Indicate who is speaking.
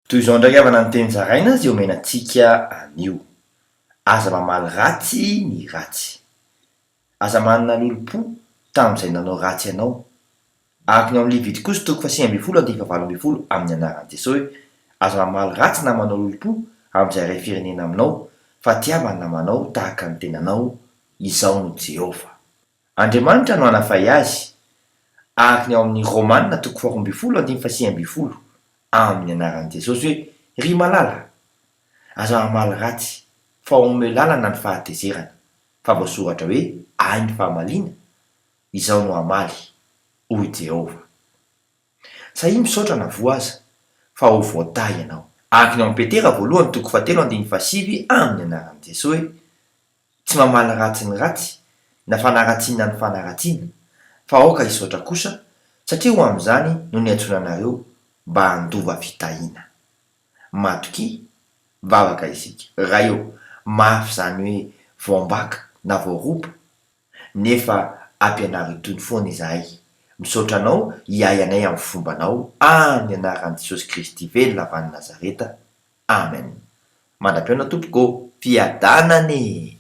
Speaker 1: Toy izao indray havana ny teny zaraina izay omena antsika anio. Aza mamaly ratsy ny ratsy. Aza manana lolompo tamin'izay nanao ratsy anao. Araka ny ao amin'ny Levitikosy toko fahasivy ambinifolo andininy fahavalo ambinifolo amin'ny anaran'i Jesosy hoe, Aza mamaly ratsy na manao lolompo amin'izay iray firenena aminao, fa tiava ny namanao tahaka ny tenanao, Izaho no Jehovah. Andriamanitra no hanafay azy, araka ny ao amin'ny Romana toko faharoa ambinifolo andininy fahasivy ambinifolo, amin'ny anaran'i Jesosy hoe, Ry malala, aza mamaly ratsy, fa omeo lalana ny fahatezerana, fa voasoratra hoe, Ahy ny fahamaliana, Izaho no hamaly, hoy Jehovah. Sahia misaotra na voa aza, fa ho voatahy ianao. Araka ny ao amin'ny Petera voalohany toko fahatelo andininy fahasivy amin'ny anaran'i Jesosy hoe, Tsy mamaly ratsy ny ratsy, na fanaratsiana ny fanaratsiana, fa aoka hisaotra kosa, satria ho amin'izany no niantsoana anareo mba handova fitahiana. Matokia, vavaka isika. Ray ô, mafy izany hoe voambaka na voaroba, nefa ampianaro itony foana izahay. Misaotra Anao hiahy anay amin'ny fombanao, amin'ny anaran'i Jesosy Kristy velona avy any Nazareta. Amen. Mandra-pihaona tompoko ô! Fiadanana e!